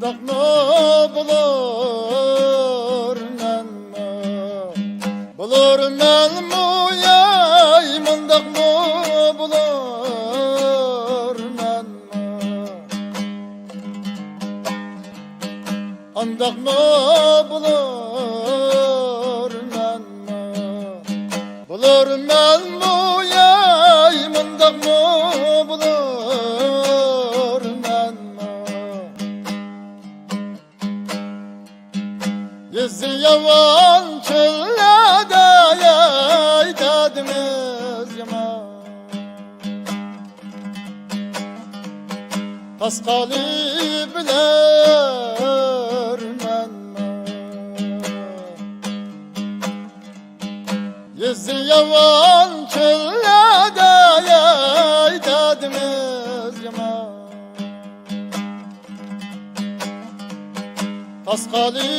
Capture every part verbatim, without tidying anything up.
مۇنداقمۇ بولۇر مەنمۇ، بولۇر مەنمۇ، ياي، مۇنداقمۇ بولۇر مەنمۇ، ئانداقمۇ بولۇر مەنمۇ، بولۇر مەنمۇ، ياي، مۇنداقمۇ بولۇر مەنمۇ. يېزا ياۋان چۆللەردە، ياي، دەردىمىز يامان. پاسقالى بىلەر مەنمۇ. يېزا ياۋان چۆللەردە، ياي، دەردىمىز يامان. پاسقالى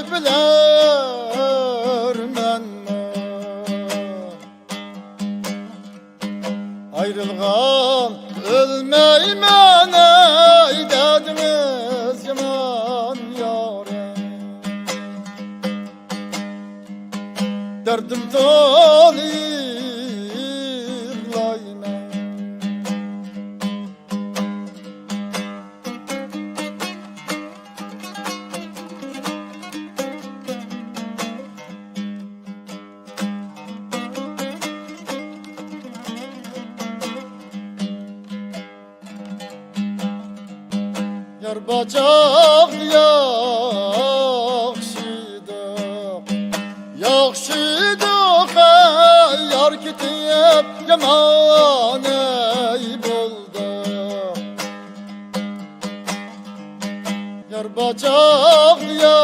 بىلەر مەنمۇ. ئايرىلغان ئۆلمەيمەن، ئەي، دەردىمىز يامان يارەن. دەردىم تولا يىغلايمەن. يار بار چاغدا ياخشىدۇق، ياخشىدۇق، ھەي، يار كېتىپ يامان، ھەي، بولدۇق. يار بار چاغدا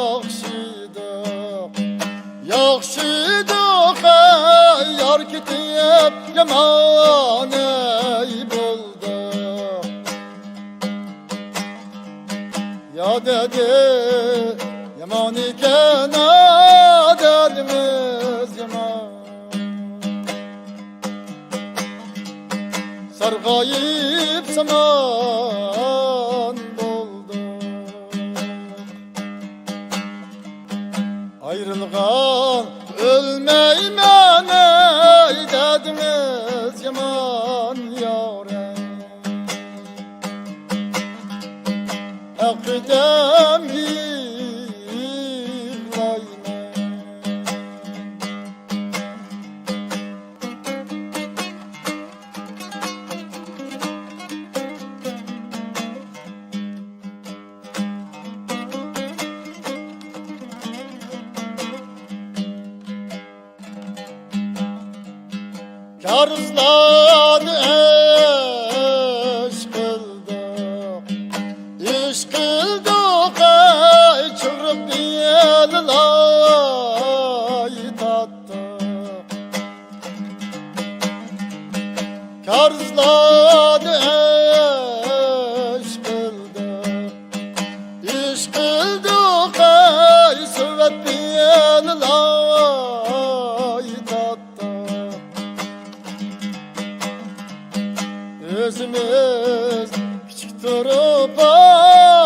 ياخشىدۇق، ياخشىدۇق، ھەي، يار كېتىپ يامان، ھەي، بولدۇق. يا دەردى يامان ئىكەن، دەردىمىز يامان. سارغايىپ سامان بولدۇق. ئايرىلغان ئۆلمەيمەن، ئەي، دەردىمىز يامان يارەن. ھەققىدەم يىغلايمەن. كارىزلارنى ئىش قىلدۇق، ئىش قىلدۇق، ئەي، چىغرىق بېلىلاي تارتتۇق. كارىزلارنى ئىش قىلدۇق، ئىش قىلدۇق، ئەي، سۆۋەت بېلىلاي تارتتۇق. ئۆزىمىز كىچىك تۇرۇپ،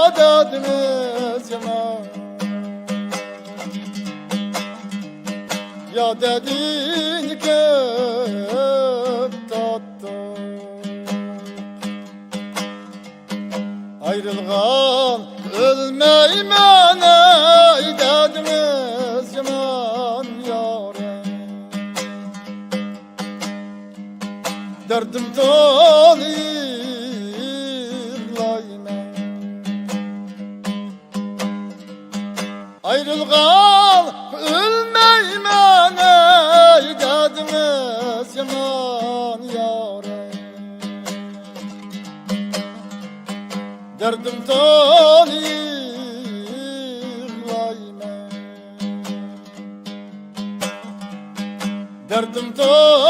ئادەتىمىز يامان. يا دەردىنى كۆپ تارتتۇق. ئايرىلغان ئۆلمەيمەن، ئەي دەردىمىز يامان يارەن. دەردىم تولا يىغلايمەن. ئايرىلغان ئۆلمەيمەن، ئەي دەردىمىز يامان يارەن. دەردىم تولا يىغلايمەن. دەردىم تولا